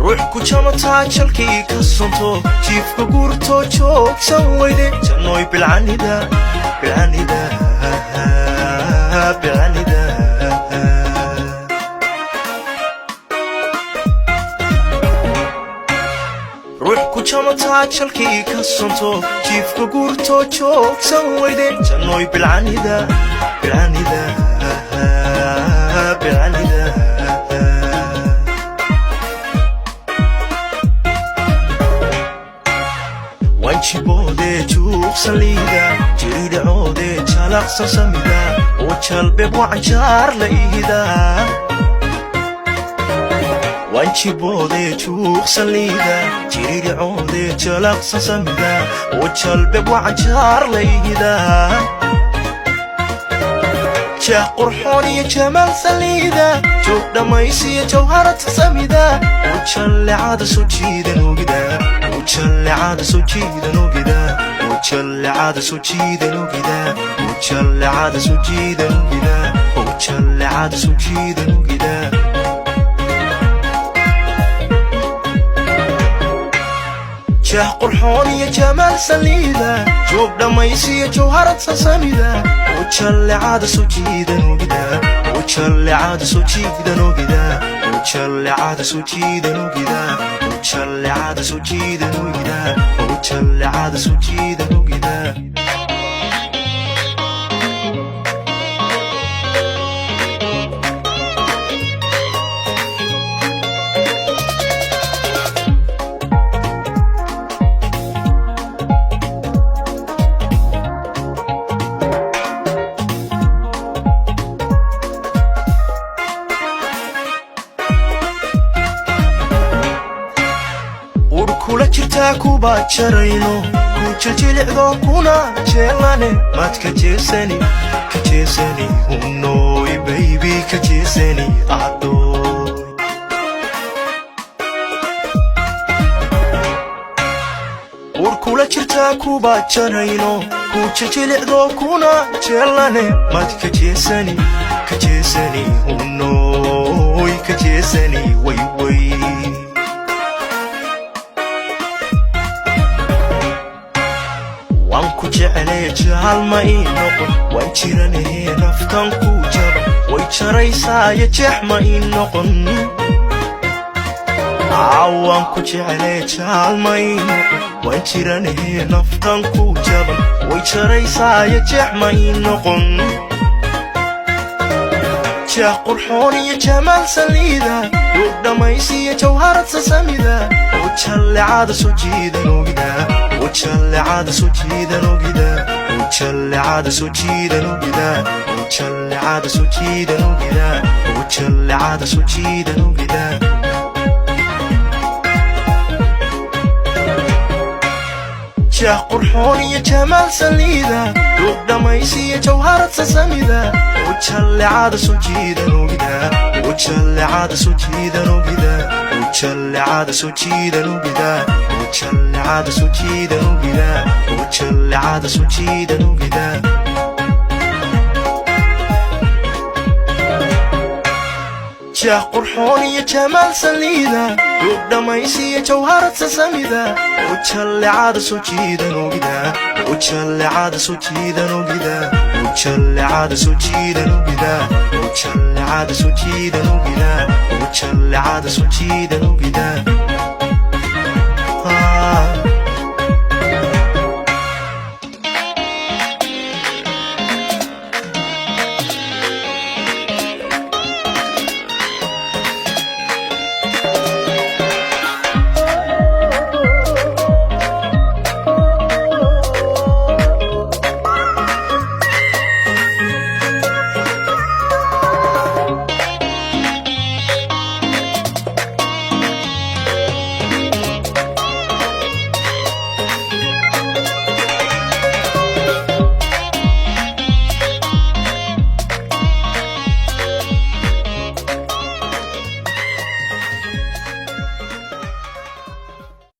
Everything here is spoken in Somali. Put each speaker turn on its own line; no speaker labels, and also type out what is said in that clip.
Ruux ku jamataa jalkii ka sonto, jiifka guurto, joogsan weyde, jannoy bilcanida, bilcanida, bilcanida. Ruux ku jamataa jalkii ka sonto, jiifka guurto, joogsan weyde, jannoy bilcanida, bilcanida, bilcanida. Wanjiboodee juuqsan liida, jiridhacoodee jalaqsan samida, oo jalbeeb wacanjaar la ihida. Wanjiboodee juuqsan liida, jiridhacoodee jalaqsan samida, oo jalbeeb wacanjaar la ihida. Jeex qurxoon iyo jamaal saliida, joog dhammaysiyo jawharad samida, oo jallecada soo jiidan ogida, oo jallecada soo jiidan ogida, oo jallecada soo jiidan ogida, oo jallecada soo jiidan ogida, oo jallecada soo jiidan ogida. Jeex qurxoon iyo jamaal saliida, joog dhammaysiyo jawharad sasamida, oo jallecada soo jiidan ogida, oo jallecada soo jiidan ogida, oo jallecada soo jiidan ogida, oo jallecada soo jiidan ogida, oo jallecada soo jiidan ogida. Ur kula jirtaa kuba jarayno, ku jiljilicdo kuna jeelane, maad ka jeesani, ka jeesani, hunooy baybi, ka jeesani adooy. Ur kula jirtaa kuba jarayno, ku jiljilicdo kuna jeelane, maad ka jeesani, ka jeesani, hunooy, ka jeesani, wayway. Waan ku jeclee jaalma ii noqon, waan jiranahee naftan ku jaba, way jaraysaayo jeex ma ii noqon. Waan ku jeclee jaalma ii noqon, waan jiranahee naftan ku jaban, way jaraysaayo jeex ma ii noqon. Jeex qurxoon iyo jamaal saliida, duug dhammaysiyo jawharad sasamida, oo jallecada soo jiidan ogida, oo jallecada soo jiidan ogida, oo jallecada soo jiidan ogida, oo jallecada soo jiidan ogida, oo jallecada soo jiidan ogida. Jeex qurxoon iyo jamaal saliida, duug dhammaysiyo jawharad sasamida, oo jallecada soo jiidan ogida, oo jallecada soo jiidan ogida, oo jallecada soo jiidan ogida, oo jallecada soo jiidan ogida, oo jallecada soo jiidan ogida. Jeex qurxoon iyo jamaal saliida, duug dhammaysiyo jawharad sasamida, oo jallecada soo jiidan ogida, oo jallecada soo jiidan ogida, oo jallecada soo jiidan ogida, oo jallecada soo jiidan ogida, oo jallecada soo jiidan ogida.